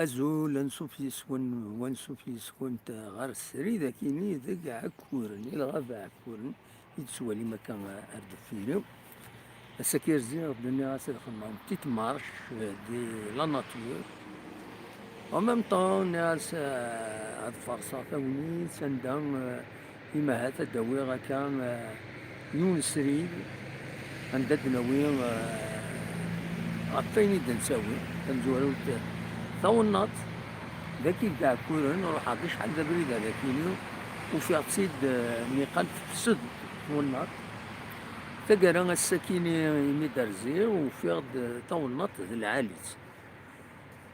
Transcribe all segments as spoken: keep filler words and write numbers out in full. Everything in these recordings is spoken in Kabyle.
Azul, ansuf yes-wen, wansuf yes-went ɣer srid akini deg Ɛekkuren, i lɣaba Ɛekkuren, i d-tettwalim akka ar deffir-iw. Ass-agi rziɣ-d, nniɣ-as ad xedmeɣ une petite marche, euh, de la nature. En même temps, nniɣ-as, euh, ad farṣeɣ tagnit anda, euh, imahat ad d-awiɣ akka, euh, yiwen srid, anda d-nawi, euh, ɣef wayen i d-nettawi, tamezwarut, tawennaḍt, d aki deg Ɛekkuren, ruḥeɣ-d acḥal d abrid ar akini, ufiɣ-tt-id, euh, niqal tefsed twennaḍt. Taggara ass-akini imi d-rziɣ, ufiɣ-d tawennaḍt d lɛali-tt.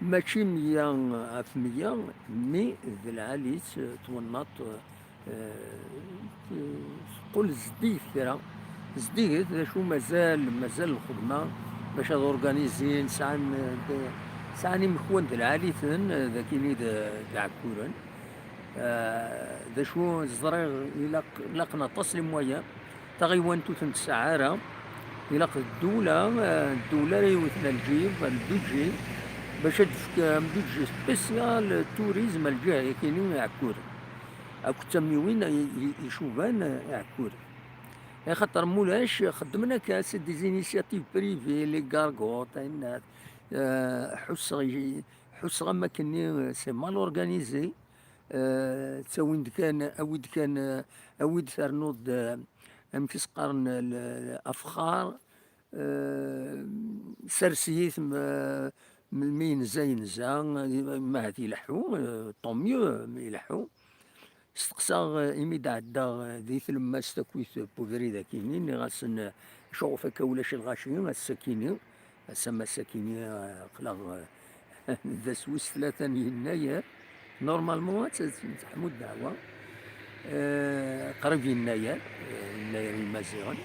Mačči meyya ɣef meyya, mi d lɛali-tt, eh, twennaḍt, eh, teqqel zeddiget kra. Zeddiget, d acu mazal, mazal lxedma bac ad organizin, sɛan, eh, sɛan imekwan d lɛali-ten, eh, d akini d, d Ɛekkuren. Eh, d acu ẓriɣ, ilaq, ilaqen aṭas n les moyens. Taɣiwant ur ten-tesɛa ara. Ilaq ddula, eh, ddula ara yewten lǧib, lbudji, bac ad d-tefk un budget spécial tourisme ar lǧiha-yakini Ɛekkuren. Akked tamiwin i, i, icuban, eh, Ɛekkuren. Axaṭer mulac, xeddmen akka, c'est des initiatives privées, les gargotes, ayen, eh, ḥusseɣ i, ḥusseɣ am akkenni, eh, c'est mal organisé. Eh, ttawin-d kan, awi-d kan, eh, awi-d ternuḍ-d, eh, amek i s-qqaren, l-, l-, afexxar, eh, sers-it, m-, melmi yenza, yenza, ma ahat ileḥḥu, eh, tant mieux, ma ileḥḥu. Steqsaɣ, eh, imi d-ɛeddaɣ, eh, di tlemmast akkit n ubrid akini, nniɣ-asen, eh, acuɣef akka ulac lɣaci ass-akini? Ass-a, ma ass-akini, eh, aql-aɣ, eh, d ass wis tlata n yennayer. Normalement, ad tt-, ad tt-, teḥmu ddeɛwa. Eh, qrib yennayer, eh, yennayer n Imaziɣen.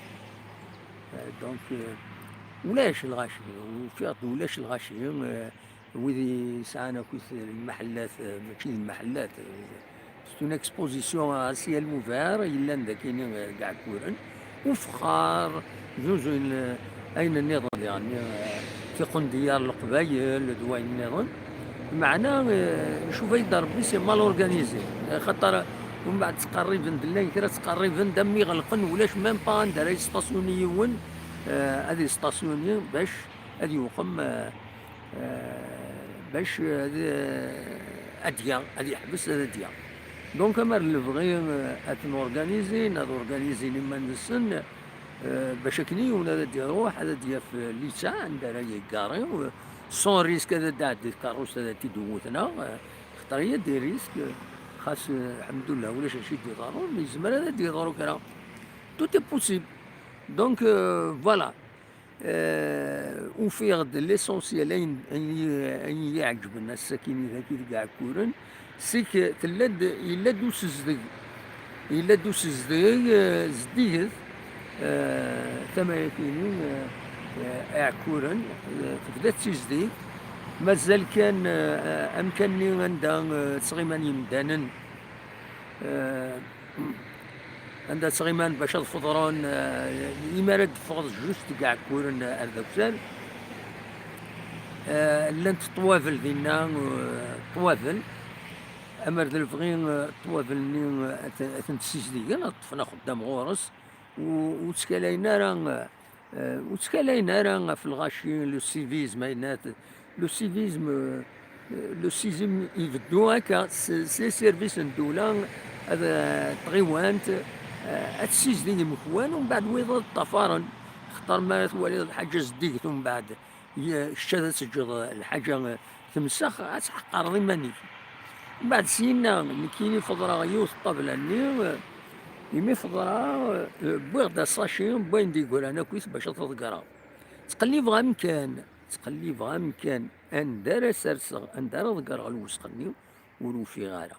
Eh, donc, eh, ulac lɣaci, ufiɣ-d ulac lɣaci, eh, wid yesɛan akkit lmaḥellat, eh, mačči d lmaḥellat, eh, c'est une exposition à ciel ouvert, yellan d akini, eh, deg Ɛekkuren. Ufexxar, zuzuyen, eh, ayen nniḍen, yeɛni, eh, tiqendyar n Leqbayel, d wayen nniḍen. Meɛna, eh, ncuba-yi-d Rebbi, c'est mal organisé. Eh, xaṭer, umbeɛd ttqerriben-d, llan kra ttqerriben-d, am iɣelqen, ulac même pas anda ara yestasyuni yiwen, eh, ad yestasyuni bac ad yewqem, eh, eh, bac ad, eh, ad yaɣ, ad yeḥbes, ad yaɣ. Donc, amar d lebɣi, eh, ad ten-organizin, ad organizin iman-nsen, eh, bac akken yiwen ad d-iruḥ, ad d-yaf, eh, littseɛ anda ara yeggaṛi, eh, sans risque ad d-tɛeddi tkeṛṛust ad t-id-tewwet, neɣ, eh, xaṭer il y a des risques, eh, xas, eh, lḥemdullah, ulac acu i d-iḍerrun, yezmer ad d-yeḍru kra. Tout est possible. Donc, euh, voilà. Eh, ufiɣ-d l'essentiel, ayen, ayen i, ayen i yi-ɛeǧben ass-akini dagi deg Ɛekkuren, c'est que tella-d, yella-d usezdeg. Yella-d usezdeg, eh, zeddiget, eh, tama-yakini, eh, eh, Iɛekkuren, eh, tebda tettizdig. Mazal kan, eh, amkan-nni anda, eh, ttɣiman yemdanen, eh, anda ttɣiman bac ad feḍren, eh, imi ara d-teffɣeḍ just deg Ɛekkuren, eh, ar d akter. Eh, llant ṭṭwabel dinna, eh, ṭṭwabel. Amer d lebɣi, eh, ṭṭwabel-nni, eh, ad, ad tent-ssizdigen, ad ṭṭfen axeddam ɣur-s, u, ur ttkalayen ara, eh, Eh, ur ttkalayen ara ɣef lɣaci, le civisme, ayen at-, le civisme, eh, le civisme ibeddu akka, s, s les services n ddula, ad, eh, tɣiwant, eh, ad tessizdig imekwan, umbeɛd wiḍ ad ṭṭafaren. Xaṭer mi ara twaliḍ lḥaǧa zeddiget, umbeɛd, ye-, kečč ad teǧǧeḍ lḥaǧa, eh, temsex, ad tḥeqqreḍ iman-ik. Mbeɛd syenna, nekkini feḍreɣ yiwet ṭṭabla-nni, imi feḍreɣ, eh, wwiɣ-d asaci n wayen d-yeggran akkit bac ad t-ḍeggreɣ. Ttqellibeɣ amkan, ttqellibeɣ amkan anda ara serseɣ, anda ara ḍeggreɣ lwesq-nni, ur ufiɣ ara.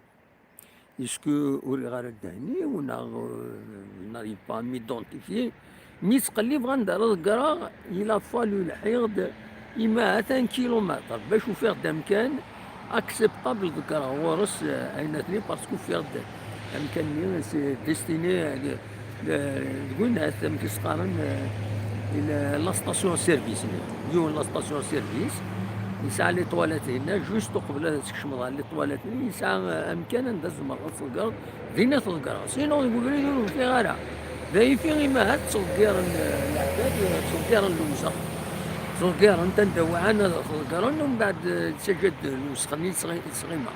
Est-ce que uriɣ ara ddehn-iw, neɣ, euh, n'arrive pas à m'identifier? Mi ttqellibeɣ anda ara ḍeggreɣ, il a fallu lḥiɣ-d ima atan kilumitr bac ufiɣ-d amkan acceptable ḍeggreɣ ɣur-s, eh, ayennat-nni, parce que ufiɣ-d amkan-nni, c'est destiné, eh, deg winat, amek i s-qqaren, eh, la, la station service-nni. Yiwen la station service. Yesɛa les toilettes dinna, juste uqbel ad tkecmeḍ ɣer les toilettes-nni, yesɛa, euh, amkan anda tzemreḍ ad tḍeggreḍ, dinna tḍeggreḍ. Sinon, deg ubrid ur nfiɣ ara. D ayfi imi ahat ttḍeggiren, euh, leɛbad, euh, ttḍeggiren lewzex. Ttḍeggiren-t anda wɛan ad t-ḍeggren, umbeɛd, euh, yettaǧǧa-d lewzex-nni yettɣi-, yettɣima.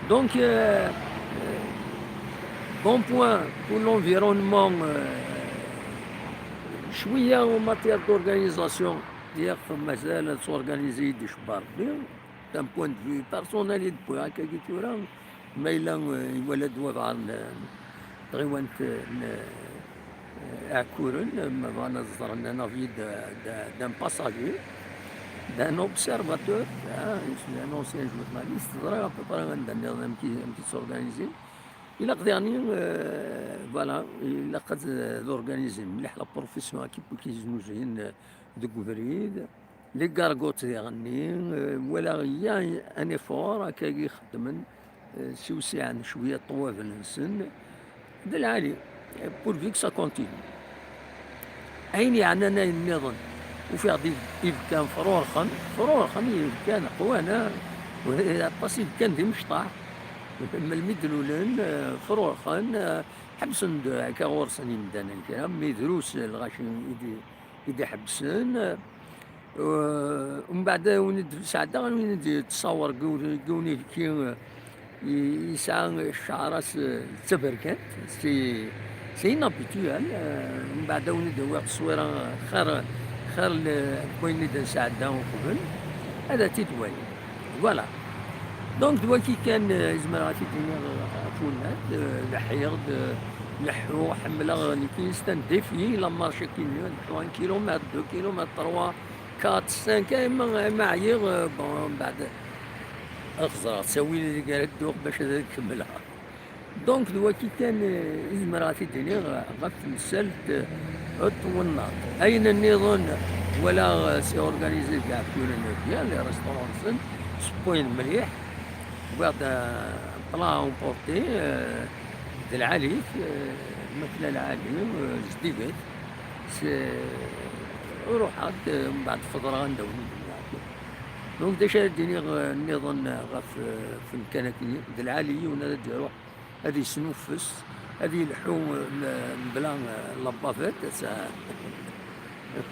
Donc, euh, euh, bon point pour l'environnement, euh, cwiya en matière d'organisation, c'est-à-dire mazal ad s'organiser d ccbar. D'un point de vue personnel i d-wwiɣ akkagi tura, ma yella, euh, iwala-d wabɛaḍ n tɣiwant n, euh, Iɛekkuren, ma bɣan ad ẓren un avis de, de, d'un passager, d'un observateur, hein, je suis un ancien journaliste, ẓriɣ à peu près anda nniḍen amek i, amek i ttsorganizin. Ilaq diɣen, euh, voilà, ilaq ad, ad organizin mliḥ la profession akk i znuzuyen, euh, deg ubrid. Les gargotes diɣenni, euh, walaɣ il y a un effort akkagi xeddmen, euh, siwsiɛen cwiya ṭṭwaben-nsen, d lɛali, euh, pourvu que ça continue. Ayen yeɛnan ayen nniḍen, ufiɣ-d ib-, ibekkan frurxen, frurxen ibekkan qwan, ah, aṭas ibekkan d imecṭaḥ, melmi d-lulen, euh, frurxen, euh, ḥebsen-d akka ɣur-sen imdanen kra, mi drus lɣaci i d-, i d-iḥebsen, euh, Euh, umbeɛd a wen-d-sɛeddaɣ a wen-d-yettṣawer deg yiwen, deg yiwen ibki, euh, i-, yesɛa cceɛra-s, euh, d taberkant, c'est, c'est inhabituel, euh, umbeɛd a wen-d-awiɣ tteswira xir, xir n wayen i d-nesɛedda uqbel, ad t-id-walim. Voilà. Donc, d waki kan, euh, i zemreɣ ad t-id-iniɣ, euh, ɣef unat, euh, leḥḥiɣ-d, euh, leḥḥuɣ, ḥemmleɣ, nekki, c'est un défi, la marche akkin, leḥḥuɣ un kilomètre, deux kilomètres, trois, quatre, cinq, ay ma, ay ma ɛyiɣ, euh, bon, mbeɛd ad xeẓreɣ ttawil ideg ara dduɣ bac ad kemmleɣ. Donc, d waki kan, euh, i zemreɣ ad t-id-iniɣ ɣef temsalt, euh, n twennaḍt. Ayen nniḍen, walaɣ, euh, c'est organisé deg Iɛekkuren, bien, les restaurants-nsen, ssewwayen mliḥ. Wwiɣ-d, euh, plat à emporter, euh, d lɛali-t, euh, lmakla lɛali, euh, zeddiget. S-, ruḥeɣ-d, euh, mbeɛd feḍreɣ anda wen-d-nniɣ. Donc, d acu ara d-iniɣ, euh, nniḍen, euh, ɣef, euh, ɣef umkan-agi? D lɛali, yiwen ara d-iruḥ ad yesnuffes, ad yelḥu, euh, m-, mebla, euh, la bavette, ça,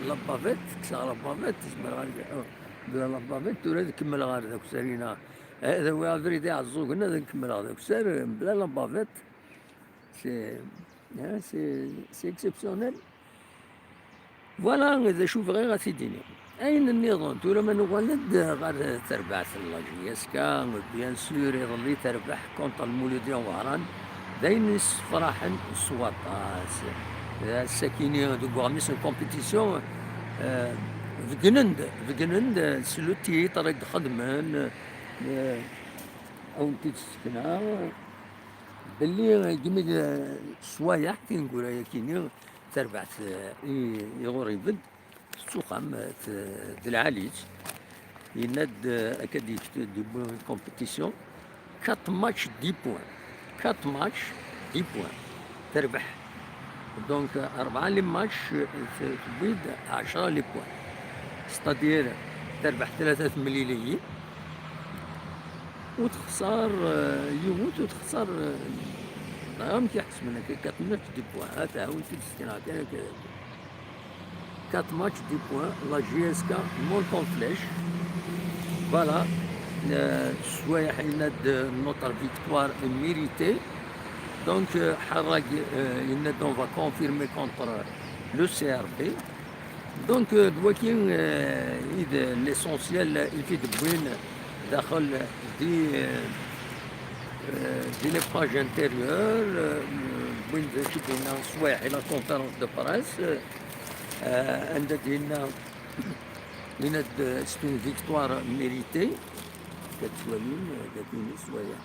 la bavette, kkseɣ la bavette, zemreɣ ad lḥuɣ mebla la bavette, tura ad kemmleɣ ar d akessar-ina. Ad awiɣ abrid iɛeẓẓugen, ad kemmleɣ d akessar, euh, mebla la bavette. C'est, hein, c'est, c'est exceptionnel. Voilà d acu bɣiɣ ad t-id-iniɣ. Ayen nniḍen, tura ma nuɣal-d ɣer terbaɛt n la J S K, bien sûr, iḍelli terbeḥ contre Lmuludya n Wehran, d ayen yessefraḥen s waṭas. Ass-akini deg uɣmis n compétition, euh, begnen-d, begnen-d s le titre i d-xedmen, euh, a wen-t-id-ssekneɣ. Belli, eh, gmi d, eh, sswayeɛ tineggura-yakini, tarbaɛt, eh, i, iɣur ibedd, tettuxxam, eh, t-, d lɛali-tt. Yenna-d, eh, akka d-yekteb deg compétition, quatre matchs, dix points. Quatre matchs, dix points. Terbeḥ. Donc, eh, rebɛa les matchs, eh, t-, tewwi-d ɛecra les points. C'est-à-dire, terbeḥ tlata temliliyin. Ur texṣar, eh, yiwet, ur texṣar, eh, neɣ amek i ḥesben akka, quatre matchs, dix points. Ha-t-a, a wen-t-id-sekneɣ kan akka. Quatre matchs, dix points, la J S K, Monton Flèche. Voilà. Eh, sswayeɛ yenna-d, eh, notre victoire est méritée. Donc, eh, Ḥerrag, eh, yenna-d on va confirmer contre le C R B. Donc, euh, d waki, euh, i d l'essentiel i t-id-wwin daxel di, euh, euh, di les pages intérieures, euh, wwin-d d acu d-yenna Swayeɛ i la conférence de presse, euh, anda d-yenna, yenna-d, euh, c'est une victoire méritée. Akka tettwalim, euh, d akken Swayeɛ.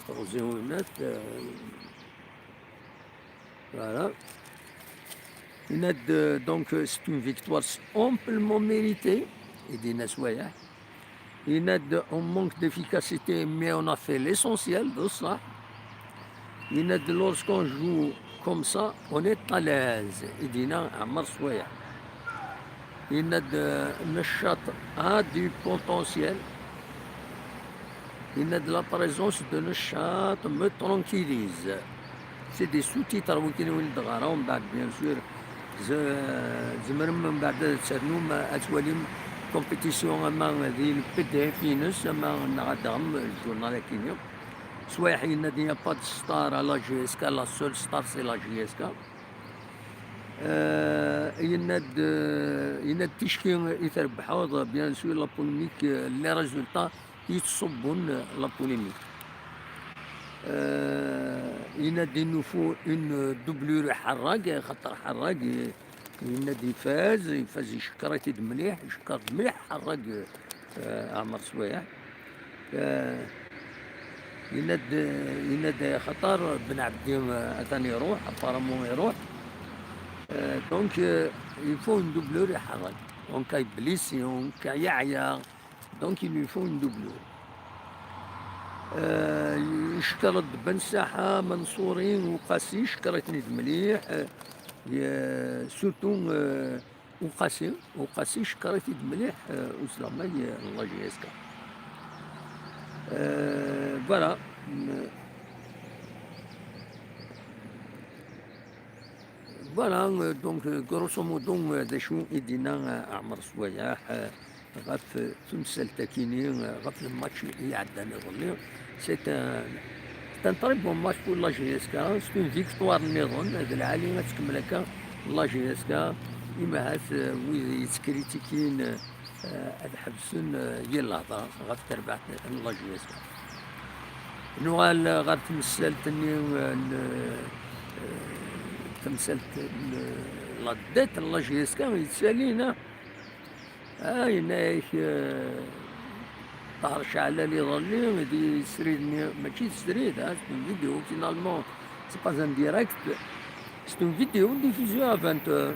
Teɣzi unat, euh, Voilà. Yenna-d, euh, donc, euh, c'est une victoire amplement méritée. I d-yenna Swayeɛ. Yenna-d, on manque d'efficacité, mais on a fait l'essentiel, d ṣṣeḥ. Yenna-d, lorsqu'on joue comme ça, on est à l'aise. I d-yenna Ɛmer Swayeɛ. Yenna-d, euh, Neccaṭ a du potentiel. Yenna-d, la présence de Neccaṭ me tranquillise. C'est des sous-titres, wigi win d-ɣreɣ, mbeɛd, bien sûr, ze-, tzemrem mbeɛd ad ternum, ad twalim compétition ama di le P D F ines, ama neɣ ad d-taɣem le journal akini. Swayeḥ yenna-d, il n'y a pas de star à la J S K, la seule star c'est la J S K. Euh, yenna-d, euh, yenna-d ticki i trebḥeḍ, bien sûr, la polémique, euh, les résultats yettṣubbun, euh, la polémique. Euh, yenna-d, il nous faut une doublure i Ḥerrag, xaṭer Ḥerrag, euh, yenna-d ifaz, ifaz icekkeṛ-it-id mliḥ, icekkeṛ-d mliḥ Ḥerrag, euh, Ɛmer Swayeḥ. Euh, yenna-d, yenna-d xaṭer Ben Ɛebdi, euh, atan iruḥ, apparemment iruḥ. Euh, donc, euh, il faut une doublure i Ḥerrag. En cas il blesse, en cas yeɛya. Donc, il lui faut une doublure. Euh, icekkeṛ-d Ben Saḥa, Manṣuri, Uqasi, icekkeṛ-iten-id mliḥ. Euh, surtout, euh, Uqasi, Uqasi icekkeṛ-it-id mliḥ, euh, uselɣmay, euh, n la J S K. Euh, voilà. Voilà, euh, donc, euh, grosso modo, euh, d acu i d-yenna, euh, Ɛmer Swayeḥ, euh, ɣef, euh, temsalt-akini, euh, ɣef le match i iɛeddan iḍelli. C'est un, c'est un très bon match pour la J S K, c'est une victoire niḍen, d lɛali ad tkemmel akka la J S K, imahat, euh, wid yettkritikun, euh, euh, ad ḥebsen, euh, yir lehḍra ɣef terbaɛt n la J S K. Nuɣal ɣer temsalt-nni, euh, n, euh, temsalt n la dette n la J S K yettalin, ah, yenna-yak, euh, Ṭaher Ceɛlal iḍelli di srid-nni, mačči d srid, ah, c'est une vidéo, finalement, c'est pas un direct, c'est une vidéo diffusée à vingt heures.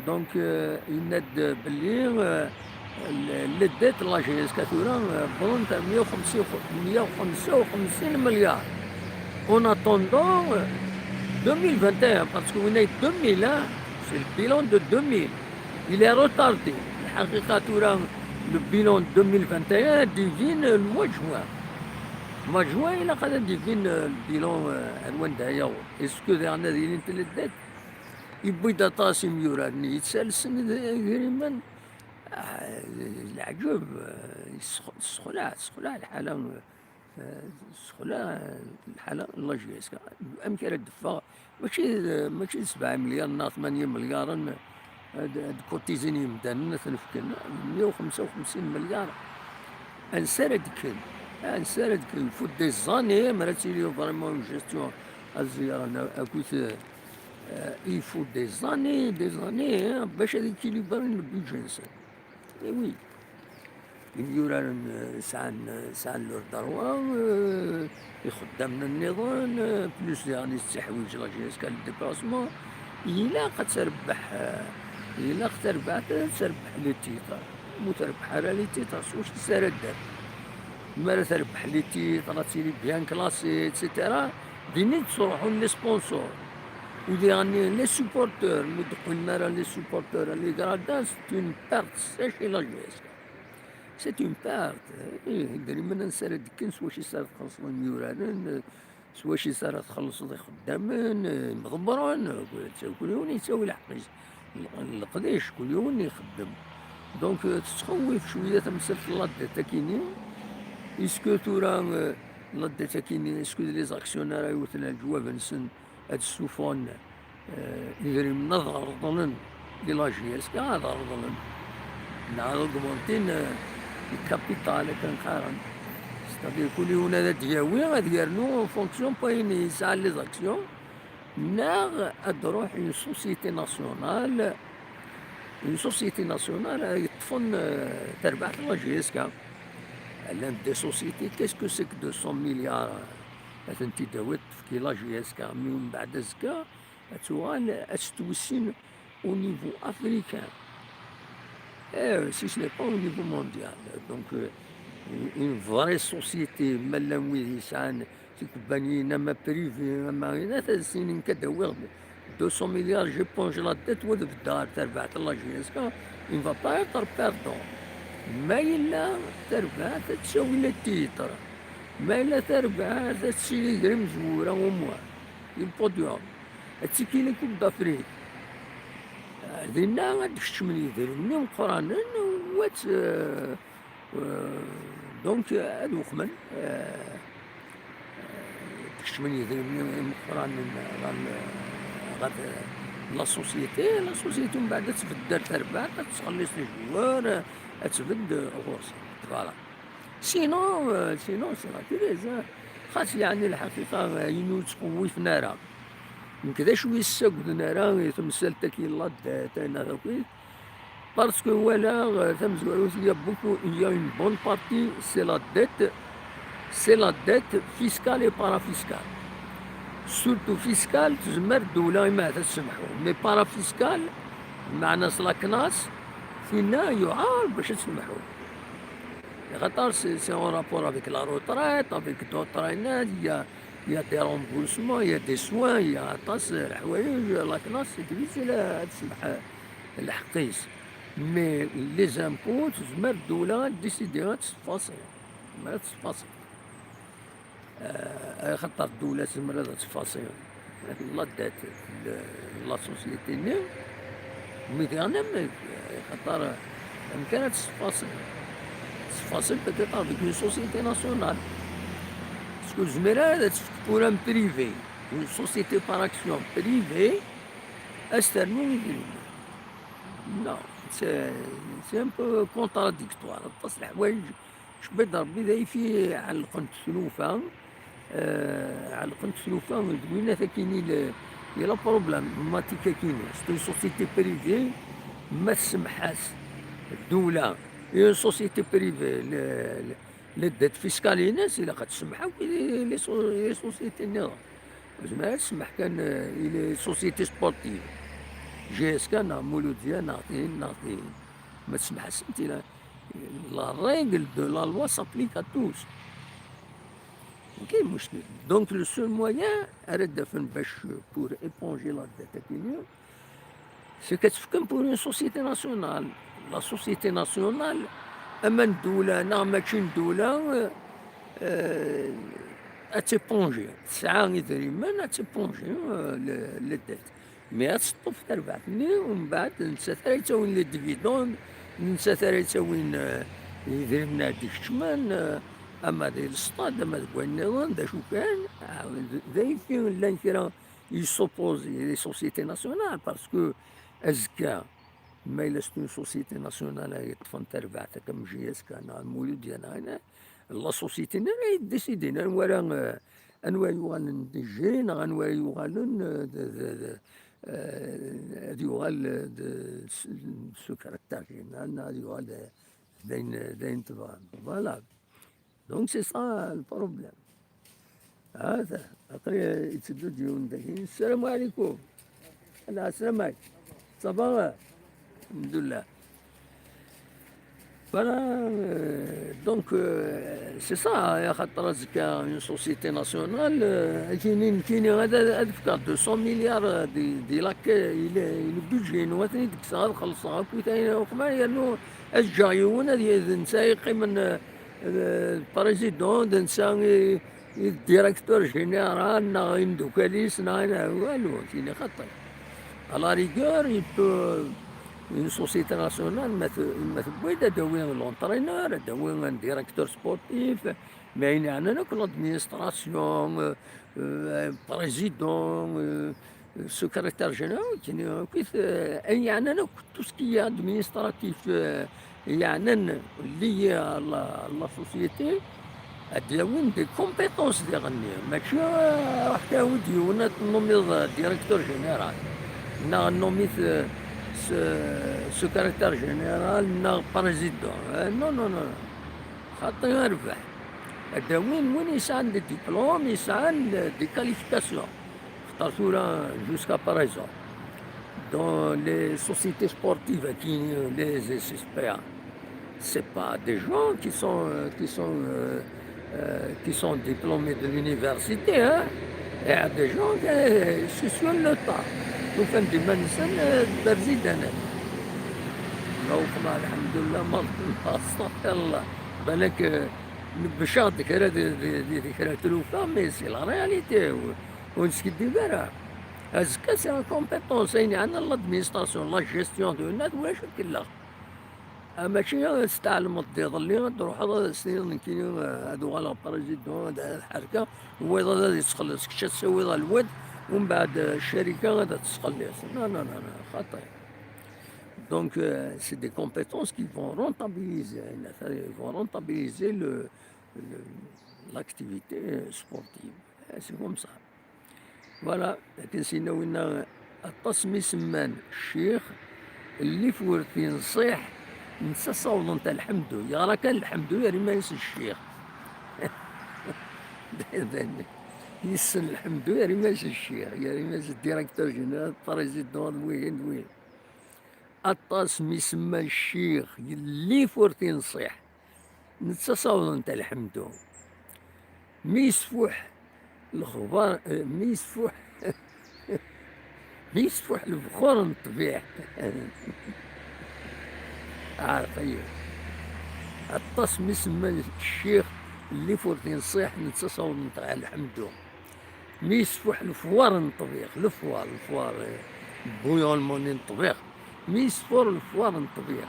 Donc, euh, yenna-d belli, euh, le, le dette n la J S K tura, euh, wwḍent à meyya u xemsa, meyya u xemsa u xemsin milliards. En attendant, euh, deux mille vingt et un, parce que winna deux mille, hein, c'est le bilan de deux mille. Il est retardé. Lḥaqiqa tura, le bilan de deux mille vingt et un divine le mois de juin. Le mois de juin, il a divine, euh, le bilan, euh, ar wanda yaweḍ. Est-ce que daɣen ad ilint les dettes? Yewwi-d aṭas imyuraren yettalsen idrimen. Ah, leɛǧeb, eh, yessex-, tessexlaɛ, tessexlaɛ lḥala, eh, tessexlaɛ lḥala n la J S K. Amek ara d-teffeɣ? Mačči d, mačči d sebɛa imelyaren neɣ tmanya imelyaren ad, ad kutizin yimdanen, ad ten-fken. Meyya u xemsa u xemsin melyar. Ansa ara d-kken? Ansa ara d-kken? Il faut des années, mi ara tili vraiment une gestion ad ẓeyren akk, euh, il faut des années, des années, hein, bac ad équilibrer le budget-nsen. Eh oui. Imyuraren, euh, sɛan, sɛan leurs droits, euh, ixeddamen nniḍen, euh, plus daɣen yettiḥwiǧ la J S K le déplacement. Ilaq ad terbeḥ, euh, ilaq terbeɛt ad terbeḥ les titres. Ma ur terbeḥ ara les titres, s wacu ara d-terbeḥ? Mi ara terbeḥ les titres, ad tili bien classée, et cetera. Din i d-ttruḥun les sponsors. U diɣen les supporters, ma ur d-qqimen ara les supporters, les gradins, c'est une perte sèche i la J S K. C'est une perte. Ih, idrimen ansa ara d-kken, s wacu ara txellṣeḍ imyuraren, s wacu ara txellṣeḍ ixeddamen, imḍebbren, kul yiwen yettawi lḥeqq-is. Leqdic, kul yiwen ixeddem. Donc, euh, tettxewwif cwiya tamsalt n la dette akini. Est-ce que tura, euh, la dette akini, est-ce que les actionnaires ara yewten leǧwab-nsen ad ssufɣen, euh, idrimen ad reḍlen i la J S K, ad reḍlen. Neɣ ad augmentin, euh, le capital, akken qqaren. C'est-à-dire, kul yiwen ad d-yawi, ad yernu en fonction n wayen yesɛa les actions. Neɣ ad d-ruḥ une société nationale, une société nationale ara yeṭṭfen, euh, tarbaɛt n la J S K. Llant des sociétés, qu'est-ce que c'est que deux cents milliards? Ad tent-id-tawiḍ, tefki la J S K, mi mbeɛd azekka ad tuɣal ad tettwessin au niveau africain. Eh, si ce n'est pas au niveau mondial. Donc, euh, une, une vraie société, ma llan wid yesɛan tikubbaniyin, ama privé, ama ayen, ad as-inin kad awiɣ-d deux cents milliards, j'éponge la dette, wa d bedda ar terbaɛt n la J S K, Il ne va pas être perdant. Ma yella tarbaɛt ad tawi le titre. Ma yella tarbaɛt ad tili gar imezwura au moins, il podium, ad tiki la Coupe d'Afrique. Dinna ad d-kecmen yidrimen imeqqranen, u ad, euh, euh, donc, ad wexmen, euh, euh, kecmen yidrimen imeqqranen ɣer, ɣer la société. La société mbeɛd ad tbeddel tarbaɛt, ad txelliṣ les joueurs, ad tbedd ɣur-s. Voilà. Sinon, euh, sinon, c'est la crise, hein. Xas yeɛni lḥaqiqa, euh, ayen ur ttqewwifen ara. Nekk d acu i ssagden ara i temsalt-agi n la dette, ayen akk. Parce que walaɣ, euh, tamezwarut, il y a beaucoup, il y a une bonne partie, c'est la dette, c'est la dette fiscale et parafiscale. Surtout fiscale, tezmer ddula imahat ad tsemḥu. Mais parafiscale, meɛna s la CNAS, tinna yuɛer bac ad tsemḥu. Axaṭer c'est, c'est en rapport avec la retraite, avec d'autres, il y a, il y a des remboursements, il y a des soins, il y a aṭas n leḥwayeǧ, la CNAS c'est difficile ad tsemḥ lḥeqq-is. Mais les impôts, tezmer ddula ad décider ad tessefasi. Tezmer ad tessefasi. Euh, axaṭer ddula tezmer ad tessefasi la dette, le, la société-nni. Mais quand même, axaṭer amek ara tessefasi? Tessefasi peut-être avec une société nationale. Parce que tezmer ad tefk pour un privé, une société par action privée, ad s-ternu idrimen. Non, c'est, c'est un peu contradictoire. Aṭas n leḥwayeǧ, cebbi-d Rebbi d ayfi ɛellqent tlufa, euh, ɛellqent tlufa d winat akkin i le, i le problème, matik akkin. C'est une société privée, ma tsemḥ-as ddula i une société privée, le, le, la dette fiscale-ines, ilaq ad tsemḥ akk i les so-, les sociétés nniḍen. Ur tezmir ad tsemmeḥ kan, euh, i les sociétés sportives. J S K neɣ Mouloudia neɣ tin, neɣ tin. Ma tsemmeḥ-asent, il a, la règle de la loi s'applique à tous. Ok, muskil. Donc, le seul moyen ara d-afen bac, euh, pour éponger la dette akkin, c'est que tefkem pour une société nationale. La société nationale, ama n ddula neɣ mačči n ddula, euh, euh, ad tépongé. Tesɛa idrimen, ad tépongé, euh, le, le dette. Mais ad teṭṭef tarbaɛt-nni, umbeɛd d nettat ara yettawin les dividendes, d nettat ara yettawin, euh, idrimen ara d-ikeččmen, euh, ama di l'stade, ama deg wayen nniḍen, d acu kan, ah, d, d ayfi llan kra i s'opposer les sociétés nationales, parce que azekka, ma yella c'est une société nationale ay yeṭṭfen tarbaɛt, comme J S K neɣ Mouloudia neɣ ayen, la société-nni ara yeddécidin anwa ara, euh, anwa yuɣalen D G neɣ anwa yuɣalen, euh, d, d, d, euh, ad yuɣal, euh, d, s-, secrétaire général, neɣ ad yuɣal, euh, d ayen, d ayen tebɣam. Voilà. Donc c'est ça le problème. Hada, aql-i yetteddu-d yiwen dagi. Sslam ɛlikum. Ala, sslam ɛlikum. Ça va? Alhamdulillah. Voilà, euh, donc, euh, c'est ça, hein, axaṭer azekka une société nationale, euh, ad yini nekkini ad, ad fkeɣ deux cents milliards, euh, di, di la caisse, i le, i le budget-inu, ad ten-id-kkseɣ, ad xellṣeɣ akk ayen uqma, yernu ad ǧǧeɣ yiwen, ad y-, d netta yeqqimen, euh, euh, président, d netta i, i directeur général, neɣ imdukal-is, neɣ, neɣ walu, tini xaṭi. À la rigueur, il peut, une société nationale, ma t-, ma tewwi-d, ad d-tawi l'entraîneur, ad d-tawi un directeur sportif, mais ayen yeɛnan akk l'administration, euh, euh, président, euh, secrétaire général, kini akk, euh, ayen yeɛnan akk tout ce qui est administratif, euh, yeɛnan lié à la, à la société, ad d-yawin des compétences diɣenni. Mačči, euh, ruḥ tawi-d yiwen ad t-tnumiḍ, euh, directeur général, neɣ tnumiḍ, euh, se-, secrétaire général, neɣ président. Euh, non, non, non. Xaṭi, rbeḥ. Ad d-awin win yesɛan des diplômes, yesɛan, euh, des qualifications. Xaṭer tura, jusqu'à présent, dans les sociétés sportives, qui, les S S P A, c'est pas des gens qui sont, euh, qui sont, euh, euh, qui sont diplômés de l'université, hein. Il y a des gens qui, euh, c'est sur le tas. Ufan-d iman-nsen, euh, berzidanen. Awqem, alḥemdulillah, ma, astaɣfirullah. Balak, eh, nebbec-aɣ-d kra di, di, di, di kra n tlufa, mais c'est la réalité, ur, ur neskiddib ara. Azekka, c'est en compétence, ayen yeɛnan l'administration, la gestion de, nat, ulac akken. Ah, mačči ad testeɛlmeḍ-d iḍelli, ad d-truḥeḍ ad as-tiniḍ nekkini, eh, ad uɣaleɣ président, ad, ad ḥerkeɣ, wayeḍ ad yettxelliṣ, kečč ad tawiḍ alwad, umbeɛd, eh, ccarika ad tt-txelliṣ. Non, non, non, non, xaṭi. Donc, euh, c'est des compétences qui vont rentabiliser, ils vont rentabiliser le, le, l'activité sportive. Eh, c'est comme ça. Voilà, akken sina winna aṭas mi semman ccix, llif ur t-inṣiḥ, netta sawḍent lḥemdu. Yeɣra kan lḥemdu, yerra iman-is d ccix. Yessen lḥemdu, yerra iman-is d ccix, yerra iman-is d directeur général, président d wihin d wihin. Aṭas mi semman ccix, llif ur t-inṣiḥ, netta sawḍent lḥemdu. Mi yesfuḥ lexbar, eh, mi yesfuḥ, mi yesfuḥ lebxur n ṭṭbiɛ. Ɛaref-iyi. Aṭas mi semman ccix, llif ur t-inṣiḥ, netta sawḍent ɣer lḥemdu. Mi yesfuḥ lefwar n ṭṭbiɛ, lefwar, lefwar, eh, bouillonnement n ṭṭbiɛ. Mi yesfur lefwar n ṭṭbiɛ,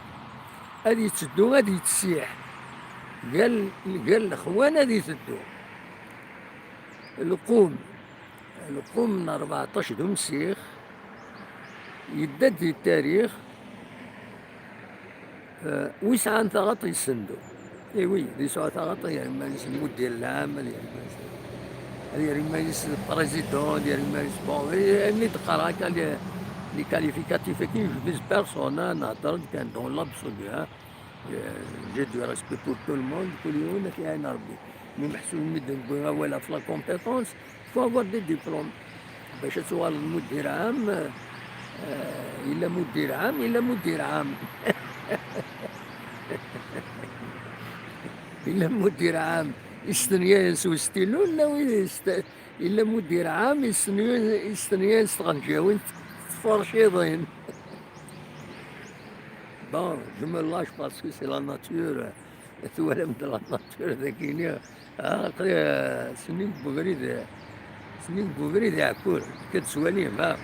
ad yetteddu, ad yettsiḥ. Gal, gal lexwan ad iteddu. Lqum, lqum n rbeɛṭac d umsix, yedda-d di tarix, eh, wi sɛan taɣaṭ yessendu. Eh oui, di sɛu taɣaṭ, yerra iman-is d mudir lɛam, ad yerra iman-is, ad yerra iman-is d président, ad yerra iman-is, bon, eh, mi d-qqareɣ akka, les, les qualificatifs-agi, je vise personne, hein, nehder-d kan dans l'absolu, hein. Euh, j'ai du respect pour tout le monde, kul yiwen ad t-iɛin Rebbi. Mi meḥsub mi d-newwi awal ɣef la compétence, faut avoir des diplômes. Bac ad tuɣaleḍ mudir ɛam, eh, yella mudir ɛam, yella mudir ɛam. Yella mudir ɛam istenyayen s ustilu, yella wid yest-, yella mudir ɛam istenyayen, istenyayen s tɣenǧawin tferciḍin. Bon, je me lâche parce que c'est la nature. Twalam de la nature dagini. Ah, aql-i, eh, sennig n ubrid, eh, sennig n ubrid iɛekkur, akka d-swalim, ha?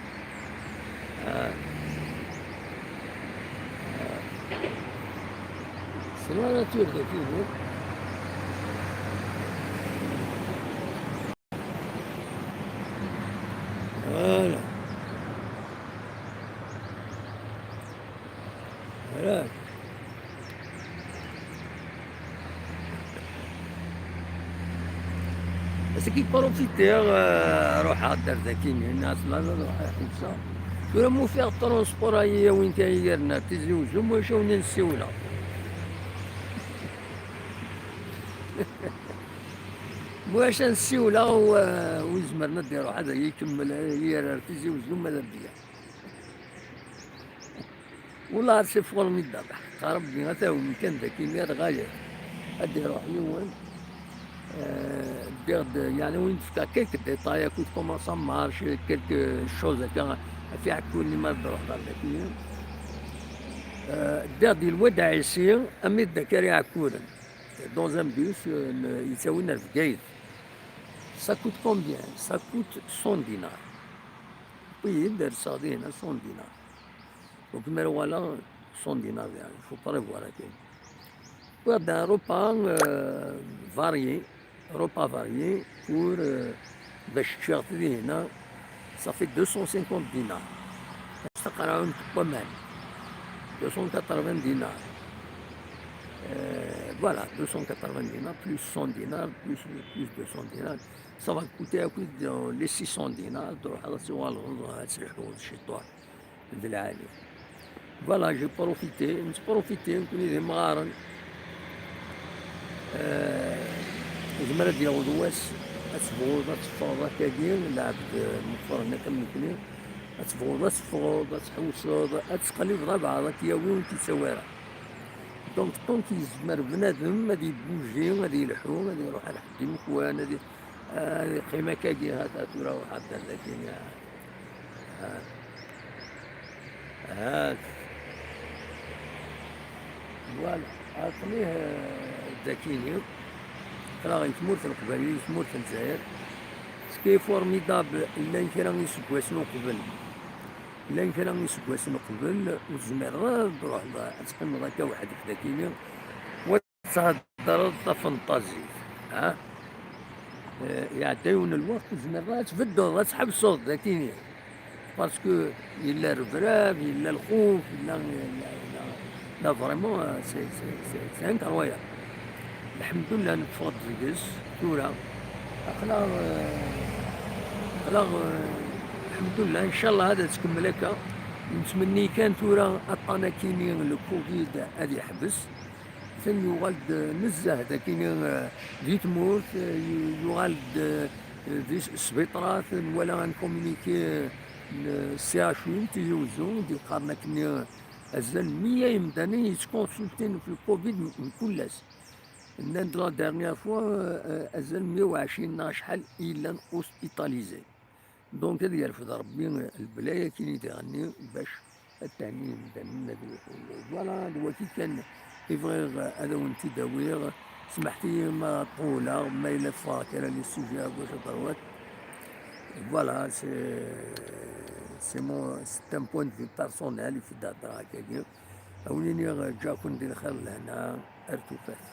Ah. Ah. C'est la nature dagini. Voilà. Voilà. Asaki profiter, euh, ruḥeɣ-d ar daki, nniɣ-as la, la, ruḥ iḥebseɣ. Tura ma ufiɣ transport ay iyi-yawin kan iger-nni ar Tizi Uzzu, ma acu awen-in-ssiwleɣ. Ma acu ad n-ssiwleɣ, u, u izemren ad d-iruḥ ad iyi-ikemmel, ad iyi-yerr ar Tizi Uzzu ma d abya. Wallah, c'est formidable. Ḥeqqa Rebbi, ata umkan daki, ar ɣaya. Ad d-iruḥ yiwen. Euh, ddiɣ-d, yeɛni, win d-fkeɣ quelques détails, akked comment ça marche, quelques choses akka, ɣef iɛekkuren mi ara d-ruḥeḍ ɣer daki. Euh, ddiɣ-d i Lwad Ɛisi, ami d-akka ar Iɛekkuren. Dans un bus, euh, n-, yettawin ar Bgayet. Ça coûte combien? Ça coûte cent dinars. Wwin-d, rseɣ dihin, cent dinars. Donc, mi ara walaɣ, cent dinars, il faut prévoir akken. Wwiɣ-d un repas, euh, varié, repas varié pour, euh, bac ččiɣ dihin, ça fait deux cent cinquante dinars. Taqerɛunt n waman, deux cent quatre-vingts dinars. Euh, voilà, deux cent quatre-vingts dinars, plus cent dinars, plus, plus deux cents dinars. Ça va coûter à peu près dans les six cents dinars, تروح على سوالف، تروح على سيحوز، شي طوح. D lɛali. Voilà, j'ai profité, nettprofiti, nekkni d imɣaren. Eh, yezmer ad d-yaweḍ wass, ad tebɣuḍ ad teffɣeḍ akkagi, lɛebd, eh, meqqren akk am nekkni, ad tebɣuḍ ad teffɣeḍ, ad tḥewseḍ, ad teqlibeḍ abɛaḍ, ad k-yawi ur k-yettawi ara. Donc, tant yezmer bnadem ad ibuji, ad yelḥu, ad iruḥ ar ḥedd imekwan, ad i-, ad iqqim akkagi, ha-t-a tura ruḥ ad d-, dagi, ha-t. Ha-t. Voilà, aql-i dakini, aql-aɣ i tmurt n Leqbayel, i tmurt n Lezzayer. Ce qui est formidable, llan kra iseggasen uqbel, llan kra iseggasen uqbel, ur tezmireḍ ad truḥeḍ ad teqqimeḍ akka weḥd-k dakini, wa ad theddreḍ tafenṭazit, ha? Eh, iɛedda yiwen n lweqt ur tezmireḍ ad tbeddeḍ, ad tḥebseḍ dakini. Parce que yella rrebrab, yella lxuf, yella, yella, yella, yella vraiment, euh, c'est, c'est, c'est, c'est incroyable. Lḥemdullah, neffeɣ-d deg-s tura. Aql-aɣ, euh, aql-aɣ, euh, lḥemdullah, ncallah ad tkemmel akka. Nettmenni kan tura aṭṭan akini, le covid ad yeḥbes. Atan yuɣal-d nezzeh dakini, euh, di tmurt, euh, yu-, yuɣal-d, euh, di s-, sbiṭrat, nwala un communiqué n C H U n Tizi Uzzu, d-yeqqaren akken, euh, azal meyya yemdanen yettkonsultin f le covid n, n kul ass. Nnan-d la dernière fois, euh, euh, azal meyya u ɛecrin neɣ acḥal i yellan hospitalisés. Donc ad yerfed Rebbi lbla-agi i d-iɣenni bac ad thenni imdanen, ad iḥullu. Voilà, d wagi kan i bɣiɣ ad awen-t-id-awiɣ. Smeḥt-iyi ma ṭuleɣ, ma yella ffɣeɣ kra les sujets à gauche à droite. Voilà, c'est, c'est mon, c'est un point de vue personnel i fi d-heddreɣ akkagi. A wen-iniɣ ǧǧaɣ-ken di lxir d lehna, ar tufat.